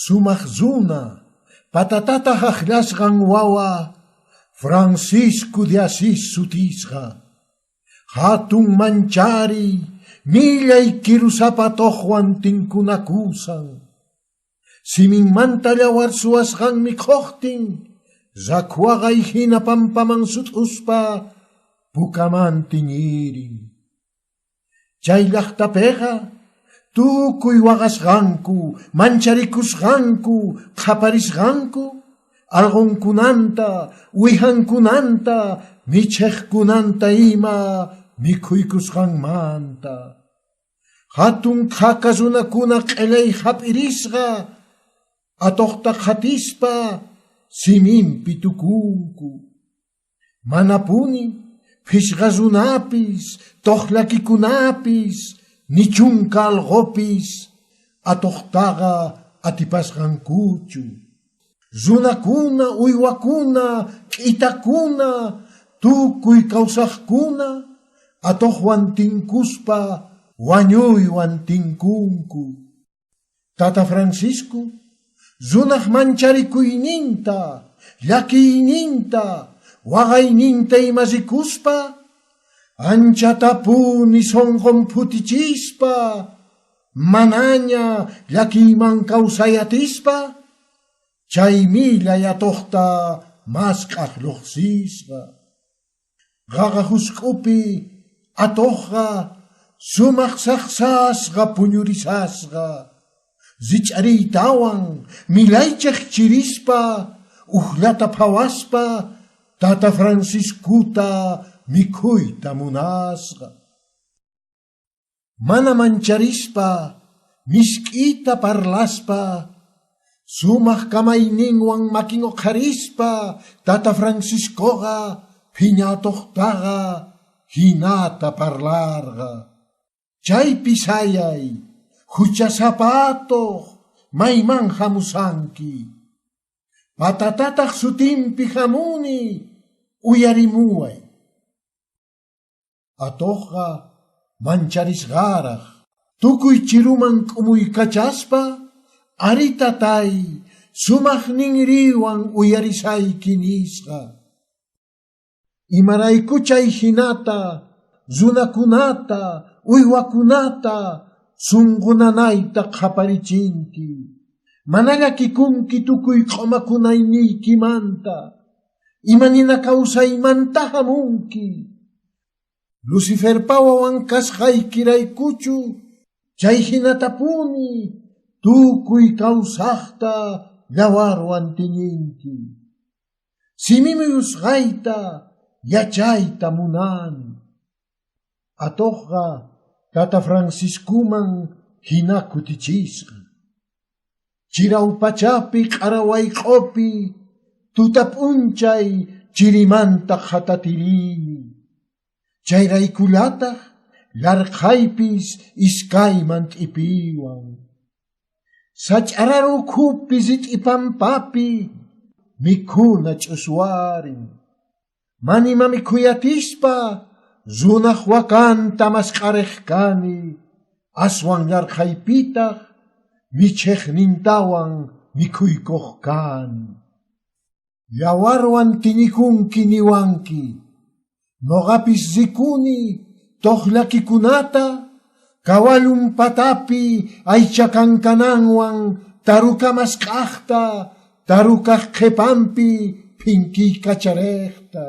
Sumaj runa, patatataj ajllasqan wawa Francisco de Asís sutisqa. Jatun manchariy millay kirusapa tojwan tinkunakusan. Siminmanta yawar suwasqan mikhojtin, rakhwaqay jina pampaman sut'uspa pukaman tiñirin. Chay llajtapeqa tukuy waqasqanku, mancharikusqanku, qhaparisqanku, alqonkunanta, uwijankunanta, michejkunanta ima mikhuykusqanmanta. Jatun qhaka runakuna q'elay jap'irisqa, atojta qhatispa siminpi tukunku. Manapuni phishqa runapis, tojllakikunapis, ni chunka alqopis atojtaqa atipasqankuchu. Runakuna, uywakuna, k'itakuna, tukuy kawsajkuna atojwan tinkuspa wañuywan tinkunku. Tata Francisco runaj mancharikuyninta, llakiyninta, waqayninta ima rikuspa, anchatapuni sonqon phutichispa, manaña llakiyman kawsay atispa, chay millay atojta mask'aj llojsisqa. Qaqa jusk'upi atojqa sumaj sajsasqa puñurisasqa, rich'ariytawan millaychej chirispa ujllata phawaspa tata Franciscuta mikhuyta munasqa. Mana mancharispa, misk'ita parlaspa, sumaj kamayninwan makin oqharispa tata Franciscoqa phiña atojtaqa jinata parlarqa: Chaypi sayay, juchasapa atoj, mayman jamusanki. Patatataj sutinpi jamuni, uyarimuway. Atojqa mancharisqaraj, tukuy chiruman k'umuykachaspa, arí tatay, sumaj ninriwan uyarisayki nisqa. Imarayku chay jinata runakunata, uywakunata sonqo nanayta qhaparichinki? Mana llakikunki tukuy q'omakunayniykimanta. Imanina kawsaymanta jamunki? Luciferpa wawan kasqaykiraykuchu chay jinatapuni tukuy kawsajta yawarwan tiñinki? Simimuyusqayta yachayta munani. Atojqa tata Franciscoman jina kutichisqa. Chiraw pachapi q'ara wayq'opi tuta p'unchay chirimanta qhatatirini. Chayraykullataj larqhaypis iskayman t'ipiwan. Sach'arar ukhupi rit'i pampapi mikhuna ch'uswarin. Mana ima mikhuyatispa runaj wakanta mask'arej kani, aswan yarqhaypitaj michejnintawan mikhuykoj kani. Yawarwan tiñikunki niwanki, noqapis rikuni tojllakikunata kawallun patapi aycha kankananwan taruka mask'ajta, tarukaj qhepanpi phinkiykacharejta.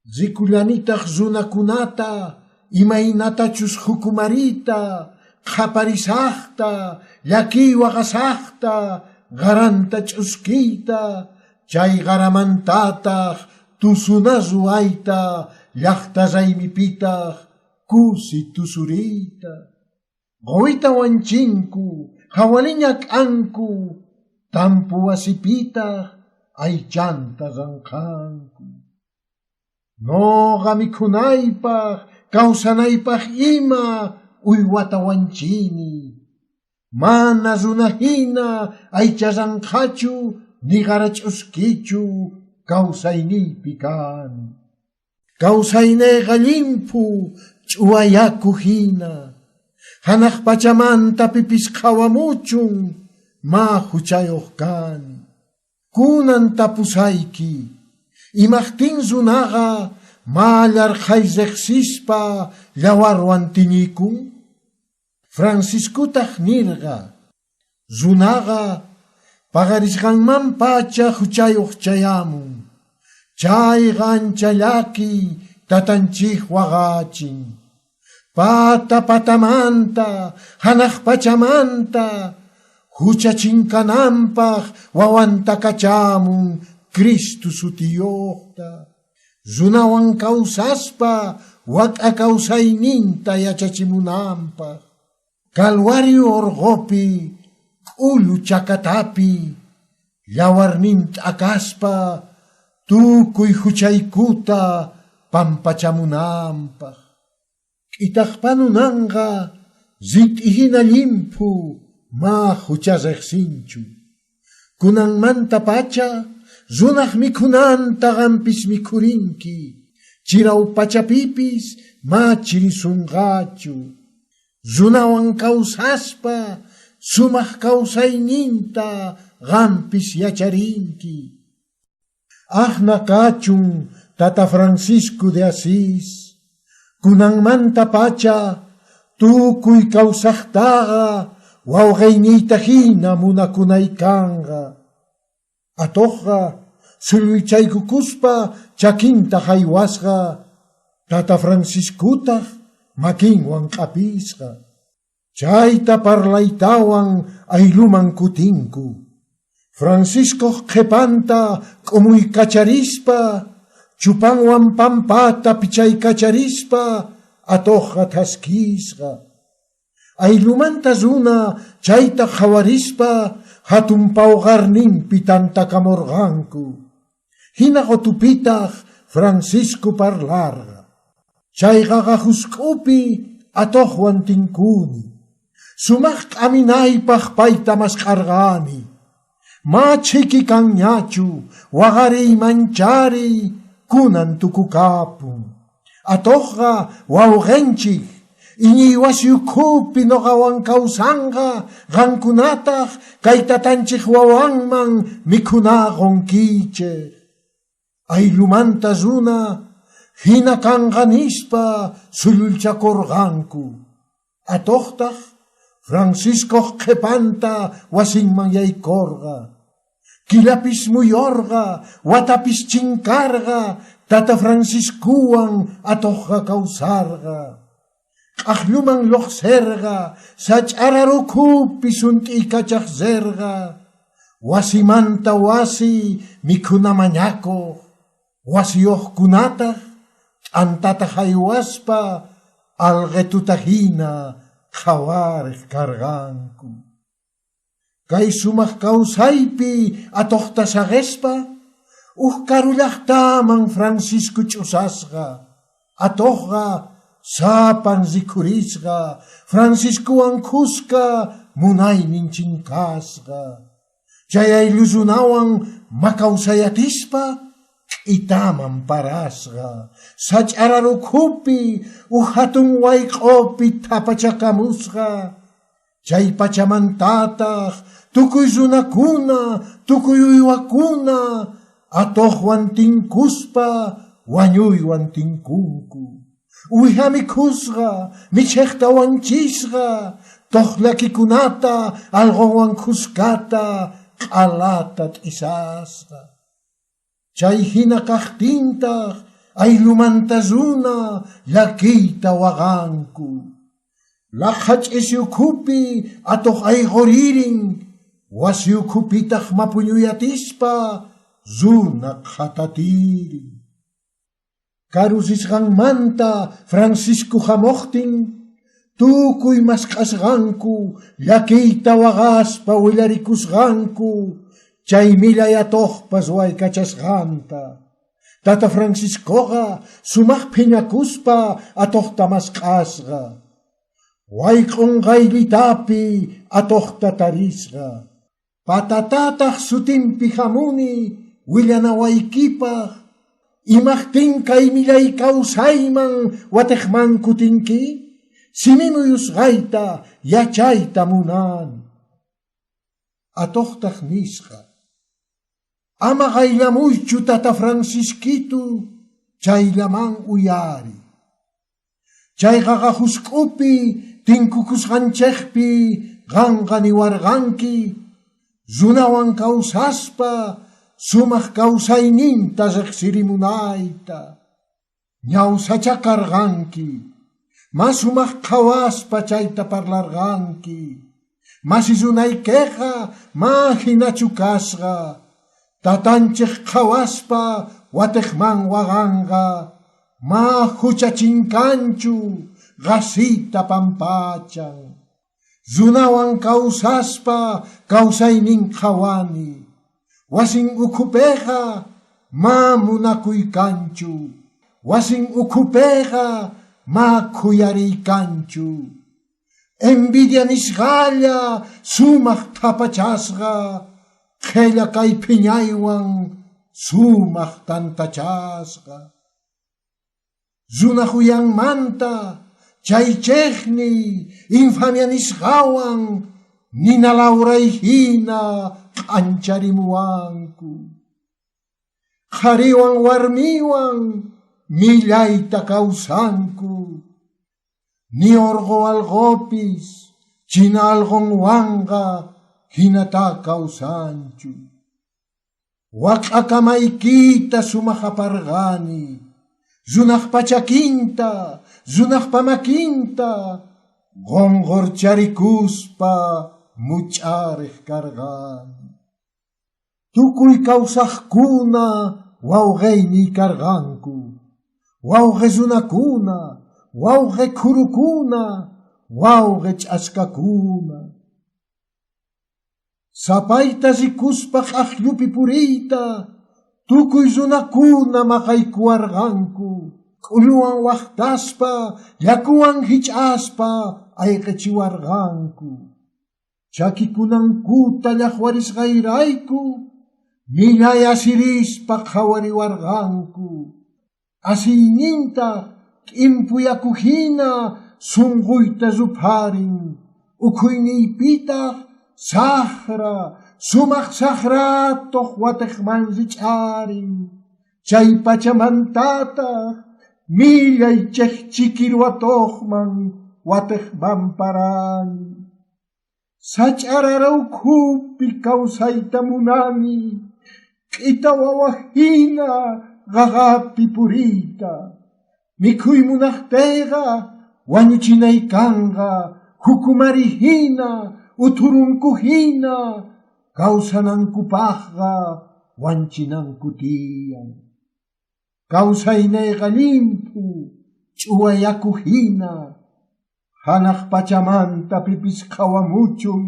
Rikullanitaj runakunata imaynatachus jukumarita, qhaparisajta, llakiy waqasajta, qaranta ch'uskiyta, chay qaramantataj tusuna ruwayta, llajta raymipitaj kusi tusuriyta. Qowita wanchinku, jawaliña k'anku, tampu wasipitaj aychanta ranqhanku. Noqa mikhunaypaj, kawsanaypaj ima uywata wanchini. Mana runa jina aycha ranqhachu ni qara ch'uskichu kawsayniypi kani. Kawsayneyqa llimphu ch'uwa yaku jina. Janaj pachamanta pipis qhawamuchun, ma juchayoj kani. Kunan tapusayki, imajtin runaqa ma llarqhay rejsispa llawarwan tiñikun? Franciscotaj nirqa, runaqa paqarisqanmanpacha juchayoj chayamun, chayqa ancha llakiy tatanchej waqachin. Pata patamanta, janaj pachamanta, jucha chinkananpaj wawanta kachamun Cristo sutiyojta. Runawan kawsaspa wak'a kawsayninta yachachimunanpaj. Calwario orqopi, k'ullu chakatapi, llawarnin t'akaspa tukuy juchaykuta pampachamunanpaj. K'itajpa nunanqa rit'i jina llimphu ma jucha rejsinchu. Kunanmantapacha runaj mikhunanta qanpis mikhurinki, chiraw pachapipis ma chirisonqachu. Runawan kawsaspa sumaj kawsayninta qanpis yacharinki. Ajna kachun tata Francisco de Asís, kunanmantapacha tukuy kawsajtaqa wawqeyniyta jina munakunay kanqa. Atojqa sulluychaykukuspa chakinta jaywasqa, tata Franciscotaj makinwan q'apisqa. Chayta parlaytawan aylluman kutinku. Franciscoj qhepanta k'umuykacharispa, chupanwan pampata pichaykacharispa atojqa thaskisqa. Ayllumanta runa chayta qhawarispa jatun pawqarninpi tantakamorqanku. Jina qotupitaj Francisco parlarqa. Chay qaqa jusk'upi atojwan tinkuni. Sumaj k'aminaypaj payta mask'arqani. Ma chhiki kanñachu, waqariy manchariy kunan tukukapun. Atojqa wawqenchej, iñiy wasi ukhupi noqawan kawsanqa, qankunataj kay tatanchej wawanman mikhuna qonkichej. Ayllumanta runa jina kanqa nispa sullullchakorqanku. Atojtaj Franciscoj qhepanta wasinman yaykorqa. Killapis muyorqa, watapis chinkarqa, tata Franciscowan atojqa kawsarqa. K'ajlluman llojserqa, sach'ara rukhupi sunt'iykachaj rerqa, wasimanta wasi mikhuna mañakoj, wasiyojkunataj t'antata jaywaspa alqetuta jina qhawarej karqanku. Kay sumaj kawsaypi atojta saqespa, uj karu llajtaman Francisco ch'usasqa. Atojqa sapan rikhurisqa, Franciscowan khuska munaynin chinkasqa. Chay ayllu runawan makawsayatispa k'itaman parasqa, sach'ara rukhupi uj jatun wayq'opi thapachakamusqa. Chay pachamantataj tukuy runakuna, tukuy uywakuna atojwan tinkuspa wañuywan tinkunku. Uwija mikhusqa, michejta wanchisqa, tojllakikunata alqonwan khuskata q'alata t'isasqa. Chay jina kajtintaj ayllumanta runa llakiyta waqanku. Laqha ch'isi ukhupi atoj ayqoririn, wasi ukhupitaj mapuñuyatispa runa qhatatirin. Karu risqanmanta Francisco jamojtin, tukuy mask'asqanku, llakiyta waqaspa willarikusqanku chay millay atojpa ruwaykachasqanta. Tata Franciscoqa sumaj phiñakuspa atojta mask'asqa. Wayq'on qayllitapi atojta tarisqa. Patatataj sutinpi jamuni willanawaykipaj, imajtin kay millay kawsayman watejman kutinki? Simi muyusqayta yachayta munani. Atojtaj nisqa: Ama qayllamuychu tata Francisquitu, chayllaman uyariy. Chay qaqa jusk'upi tinkukusqanchejpi qanqa niwarqanki, runawan kawsaspa sumaj kawsayninta rejsirimunayta. Ñawsachá karqanki, ma sumaj qhawaspa chayta parlarqanki. Masi runaykeqa ma jinachu kasqa, tatanchej qhawaspa watejman waqanqa, ma juchachinkanchu qasita pampachan. Runawan kawsaspa kawsaynin qhawani, wasin ukhupeqa ma munakuy kanchu, wasin ukhupeqa ma khuyariy kanchu. Envidia nisqalla sumaj thapachasqa, qhella kay phiñaywan sumaj tantachasqa. Runaj uyanmanta chay chejniy infamia nisqawan nina lawray jina k'ancharimuwanku. Qhariwan warmiwan millayta kawsanku. Ni orqo alqopis china alqonwanqa jinata kawsanchu. Wak'akamaykita sumaj aparqani, runajpa chakinta, runajpa makinta qonqorcharikuspa much'arej karqani. Tukuy kawsajkuna wawqeyniy karqanku, wawqe runakuna, wawqe khurukuna, wawqe ch'askakuna. Sapayta rikuspa q'ajllupi puriyta tukuy runakuna maqaykuwarqanku, k'ulluwan wajtaspa, yakuwan jich'aspa ayqechiwarqanku. Chakikunankuta llajwarisqayrayku millay asirispa qhawariwarqanku. Asiynintaj t'impu yaku jina sonqoyta rupharin, ukhuyniypitaj sajra, sumaj sajratoj watejman rich'arin. Chay pachamantataj millay chejchikirwatojman watejman parani. Sach'arara ukhupi kawsayta munani, k'ita wawa jina qaqapi puriyta. Mikhuy munajteyqa wañuchinay kanqa, jukumari jina, uthurunku jina, kawsanankupajqa wanchinanku tiyan. Kawsayneyqa llimphu, ch'uwa yaku jina, janaj pachamanta pipis qhawamuchun,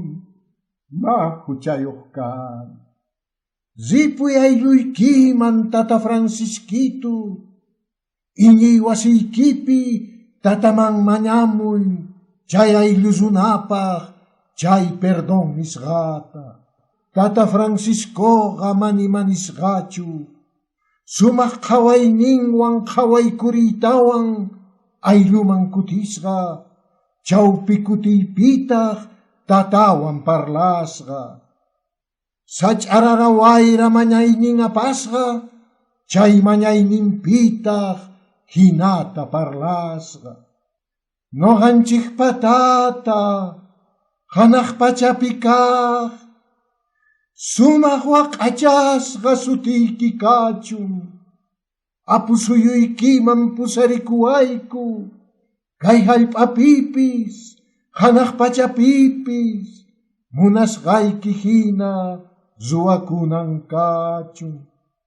ma juchayoj kani. Ripuy aylluykiman tata Francisquitu, iñiy wasiykipi tataman mañamuy chay ayllu runapaj chay perdón nisqata. Tata Franciscoqa manima nisqachu, sumaj qhawayninwan qhawaykuriytawan aylluman kutisqa, chawpi kutiypitaj tatawan parlasqa. Sach'arara wayra mañaynin apasqa, chay mañayninpitaj jinata parlasqa. Noqanchejpa tata, janaj pachapi kaj, sumaj waq'achasqa sutiyki kachun, apu suyuykiman pusarikuwayku, kay jallp'apipis, janaj pachapipis, munasqayki jina ruwakunan kachun.